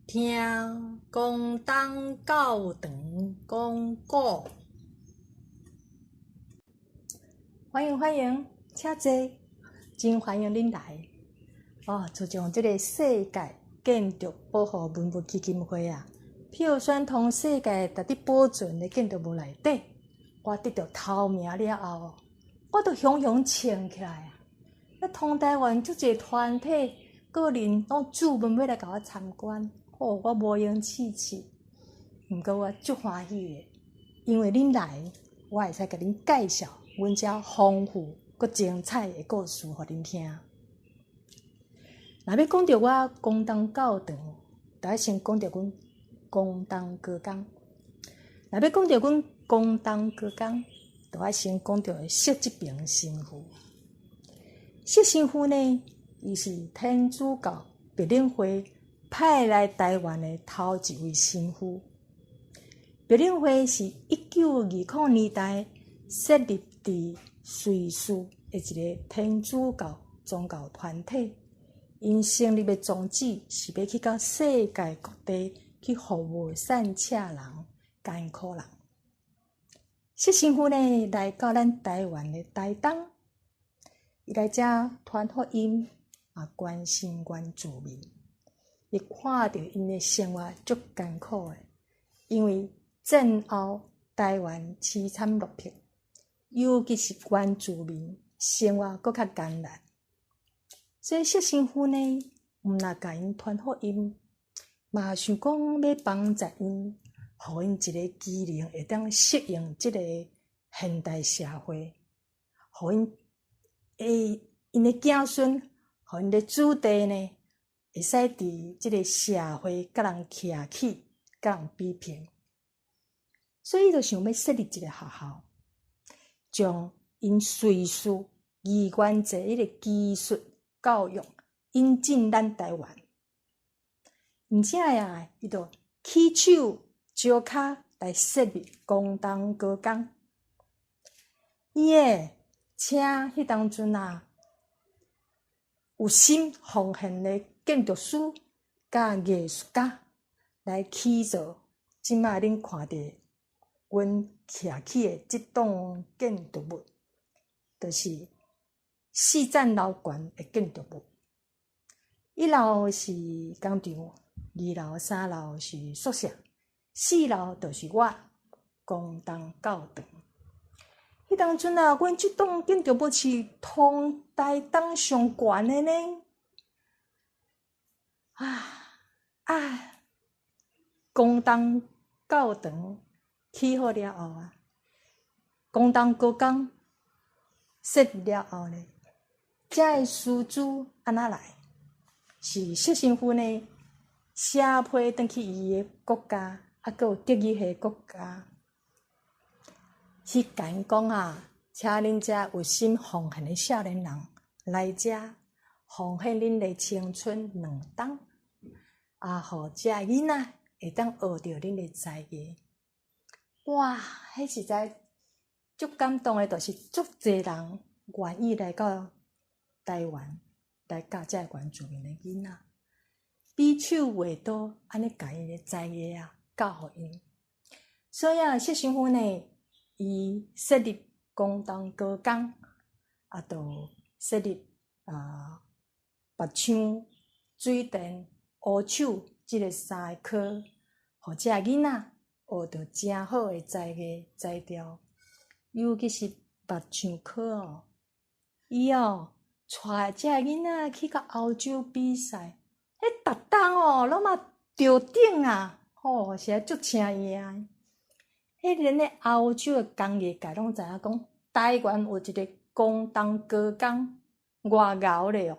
聽光東教堂講古。歡迎歡迎，請坐，真歡迎恁來。哦，自從這个世界建築保護文物基金會啊，票選通世界值得保存的建築物內底，我得著頭名了後，我就雄雄穿起來啊！那通台灣足濟團體、個人攏主問欲來共我參觀，哦，我無閒試試。毋過我足歡喜的，因為恁來，我會使共恁介紹阮遮豐富閣精彩的故事，予恁聽。若欲講著我光東教堂，就愛先講著阮光東高工。若欲講著阮光東高工，就愛先講著謝志平神父。謝神父呢，伊是天主教白領會派來台灣的頭一位神父。白領會是1920年代設立佇瑞士的一个天主教宗教團體。𪜶成立的宗旨是欲去到世界各地去服務散赤人、艱苦人。謝神父呢，來到咱台灣的台東，伊來遮傳福音，嘛關心原住民。伊看著𪜶的生活足艱苦的，因為戰後台灣淒慘落魄，尤其是原住民生活閣較艱難。所以謝神父呢，毋若共𪜶傳福音，嘛想講欲幫助𪜶，予𪜶一个機能會當適應這个現代社會，予𪜶會𪜶的子孫，予𪜶的子弟呢，會使佇這个社會佮人徛起，佮人比拼。所以伊就想欲設立一个學校，將𪜶瑞士二元制彼个技術教育引進咱台灣，而且啊，伊就起手招跤來設立光東高工。伊會請彼當陣啊，有心奉獻的建築師佮藝術家來起造這擺恁看著阮徛起的這棟建築物，就是四層樓懸的建築物。一樓是工廠，二樓、三樓是宿舍，四樓就是我光東教堂。彼當陣啊，阮這棟建築物是通台東上懸的呢。啊啊！光東教堂起好了後啊，光東高工設立了後呢，遮的師資按怎來？是謝神父呢寫批轉去伊的國家，啊，閣有德語系國家，去共𪜶講啊，請恁遮有心奉獻的少年人來遮奉獻恁的青春2冬，啊，予遮囡仔會當學著恁的才藝。哇，彼實在足感動的，就是足濟人願意來到台灣來教遮原住民的囡仔，比手畫刀，按呢共𪜶的才藝啊教予𪜶。所以啊，謝神父呢，伊設立光東高工，啊，就設立啊，木匠、水電、烏手這个三个科，予遮囡仔學著誠好的才藝才調。尤其是木匠科哦，伊哦帶遮囡仔去到歐洲比賽，彼逐冬哦攏嘛著頂啊！吼，實在足請贏。彼連咧歐洲的工藝界攏知影講，台灣有一个光東高工，偌𠢕咧哦。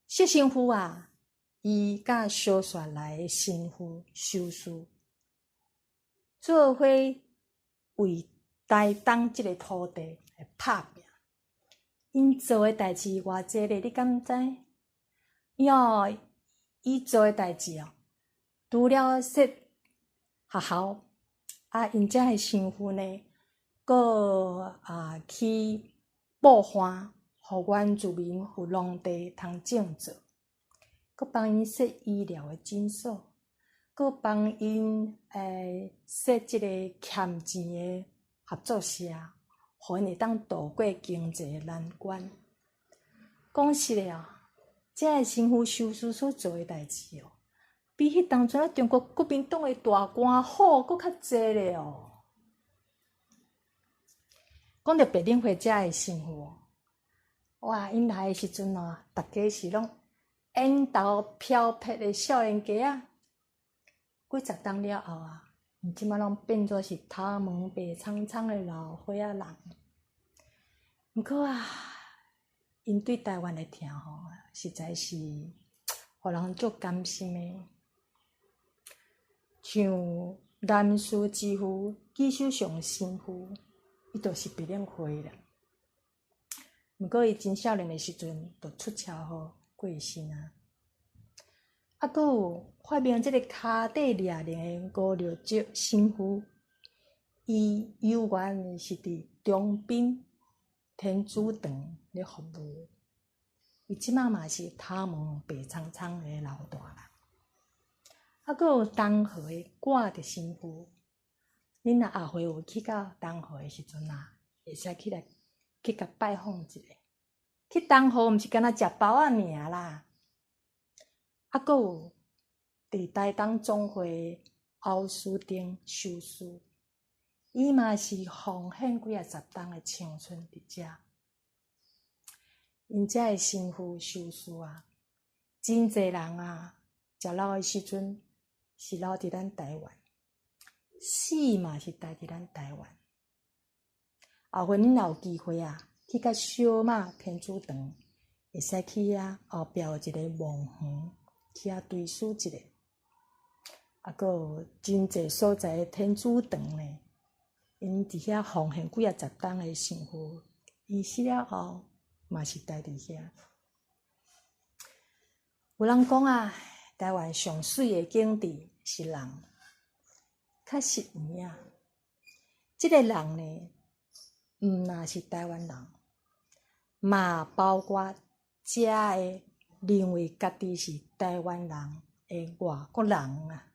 謝神父啊，伊佮蕭雪來的神父修士做伙為台東這个土地來拍拚。𪜶做的代誌偌濟咧，你敢知？喲，伊做的代誌哦，除了設學校，啊，𪜶遮的神父呢，閣啊去布旱，予原住民有農地通種作。閣幫𪜶設醫療的診所，閣幫𪜶設這个欠錢的合作社，予𪜶會當渡過經濟的難關。講實的啊，遮个神父修士所做的代誌哦，比彼當陣仔中國國民黨的大官好閣較濟咧哦。講著白領會遮的神父哦，哇！𪜶來的時陣哦，逐家是攏煙頭飄撇的少年家仔。幾十冬了後啊，𪜶這馬攏變做是頭毛白蒼蒼的老歲仔人。毋過啊，𪜶對台灣的疼吼，實在是予人足甘心的。像南師之父紀守尚神父，伊就是白領會啦。毋過伊真少年的時陣，就出車禍過身啊。啊，閣有發明這个跤底掠鈴的吳六哲神父，伊有緣是佇長濱天主堂咧服務，伊這馬嘛是頭毛白蒼蒼的老大人。啊，閣有東河的郭德神父，恁若後回有去到東河的時陣啊，會使去來去共拜訪一下。去東河毋是干焦食包仔爾啦，啊，閣有佇台東總會歐思定修士，伊嘛是奉獻幾仔十冬的青春佇遮。𪜶遮的神父修士啊，真濟人啊，食老的時陣是留佇咱台灣，死嘛是待佇咱台灣。後回恁若有機會啊，去甲小馬天主堂，會使去遐後壁有一個墓園，去遐追思一下。啊，閣有真濟所在的天主堂呢，𪜶佇遐奉獻幾仔十冬的神父，伊死了後嘛是待佇遐。有人講啊，台灣上媠的景致是人，確實有影。這个人呢，毋若是台灣人，嘛包括遮的認為家己是台灣人的外國人啊。